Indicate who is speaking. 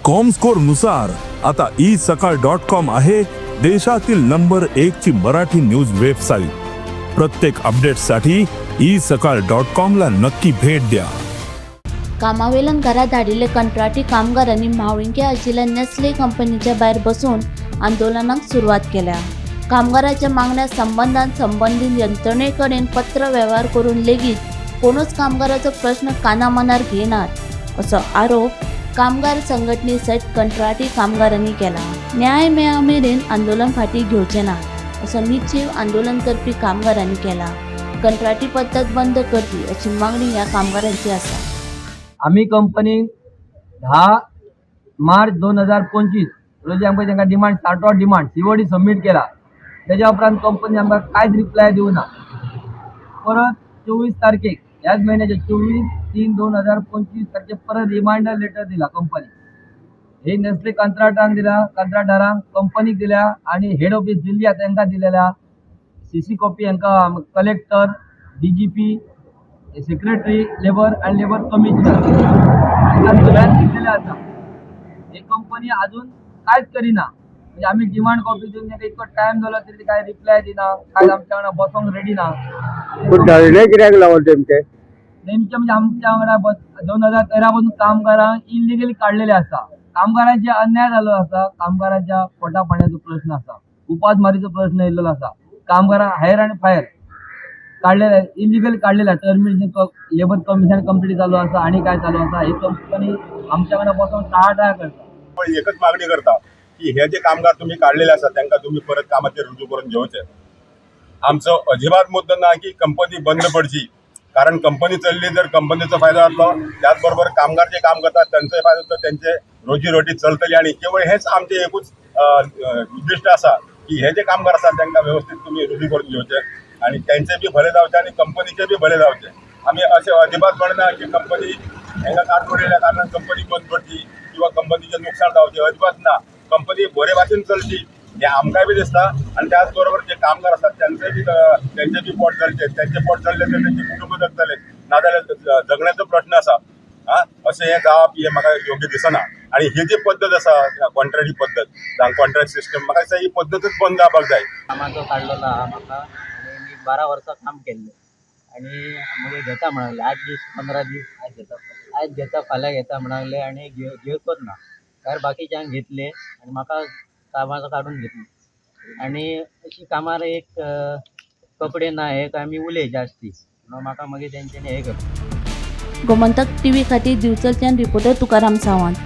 Speaker 1: Comscore नुसार आता E सकाळ डॉट कॉम आहे देशातील नंबर एक ची मराठी न्यूज वेबसाईट. प्रत्येक अपडेटसाठी ई सकाळ डॉट कॉम ला नक्की भेट द्या.
Speaker 2: कामावेल्यान घरा धाडिल्ले कंत्राटी कामगारांनी म्हावळिंगे आशिल्ल्या नेस्ले कंपनीच्या भायर बसून आंदोलनाक सुरवात केल्या. कामगाराच्या मागण्या संबंदान संबंदीत यंत्रणे कडेन पत्र वेव्हार करून लेगीत कोणूच कामगाराचो प्रश्न कानामनार घेनात, असो आरोप कामगार संघटने सयत कंत्राटी कामगारांनी केला. न्याय मेळा मेरेन आंदोलन फाटीं घेवचे ना, असो निश्चेव आंदोलन करपी कामगारांनी केला. कंत्राटी पद्दत बंद करची, अशी मागणी ह्या कामगारांची आसा.
Speaker 3: आमी कंपनीक 10 मार्च 2025 रोजी आमकां तांकां demand, chart of demand, COD submit केला. तेज्या उपरांत कंपनी आमकां कांयच रिप्लाय दिवना. परत 24 तारखेक, ह्याच म्हयन्याच्या 24/3/2025 तारखेक परत रिमायंडर लेटर दिला कंपनी हे नेस्ले कंत्राटांक दिला, कंत्राटदारांक, कंपनीक दिल्या आणि हेड ऑफिस दिल्ली आसा तांकां दिलेल्या. सीसी कॉपी हांकां collector, DGP, secretary labour आणि लेबर कमिशनर हांकां सगळ्यांक दिल्लेले आसा. ही कंपनी अजून कांयच करिना. म्हणजे आमी डिमांड कॉपी दिवन तांकां इतको टायम जालो तरी ती काय रिप्लाय दिना, काय आमच्या वांगडा बसोंक रेडी ना.
Speaker 4: पूण धरणे कित्याक लागून तेमचे?
Speaker 3: नेमके म्हणजे आमच्या वांगडा बस 2013 पासून कामगारांक इलिगली काडलेले आसा. कामगारांचे अन्याय जाल्लो आसा. कामगारांच्या पोटा पाण्याचो प्रश्न आसा, उपासमारीचो प्रश्न येयल्लो आसा. कामगारांक हायर आनी फायर काडलेले, इलिगल काडलेले. टर्मिनेशन, लेबर कमिशन कंप्लीट चालू आसा आणि काय चालू आसा. ही कंपनी आमच्या वांगडा बसोन टाळाटाळ करता.
Speaker 5: पण एकच मागणी करता की हे जे कामगार तुम्ही काढलेले आसात, तांकां तुम्ही परत कामाचेर रुजू करून घेवचे. आमचो अजिबात मुद्दो ना की कंपनी बंद पडची, कारण कंपनी चल्ली जर कंपनीचो फायदो जातलो, त्याच बरोबर कामगार जे काम करतात तांचोय फायदो जातलो, त्यांचे रोजी रोटी चलतली. आणि केवळ हेच आमचें एकूच उद्दिश्ट आसा की हे जे कामगार आसात तांकां व्यवस्थीत तुमी रुजू करून घेवचे आणि त्यांचे बी भले जावचे आणि कंपनीचे बी भले जावचे. आमी अशें अजिबात म्हणना की कंपनी हेंका काडून उडयल्या कारणान कंपनी बंद पडची किंवा कंपनीचें नुकसान जावचें, अजिबात ना. कंपनी बरे भाशेन चलची हें आमकांय बी दिसता आणि त्याच बरोबर जे कामगार आसात त्यांचे बी पोट चलचे. त्यांचे पोट चल्ले तर त्यांचे कुटुंब जगतले, नाजाल्यार जगण्याचो प्रश्न आसा. हा, अशें हें जावप हें म्हाका योग्य दिसना. आणि ही जी पद्दत आसा, कॉन्ट्रॅक्ट पद्दत, कॉन्ट्रॅक्ट सिस्टम, म्हाका दिसता ही पद्दतच बंद जावपाक जाय.
Speaker 6: कामाचो काडलेलो आहा म्हाका आनी मी 12 वर्सां काम केल्लें आनी मागीर घेता म्हणले, 8 दीस, 15 दीस, आयज घेता, आयज घेता, फाल्यां घेता म्हणले आनी घेवकच ना. भायर बाकीच्यांक घेतले आनी म्हाका कामाचो काडून घेतले. आनी अशी कामार एक कपडे ना, हे काय आमी उलय जास्ती म्हणून म्हाका मागीर तेंच्यांनी हें केलें.
Speaker 2: गोमंतक टीव्ही खातीर दिवचलच्यान रिपोर्टर तुकाराम सावंत.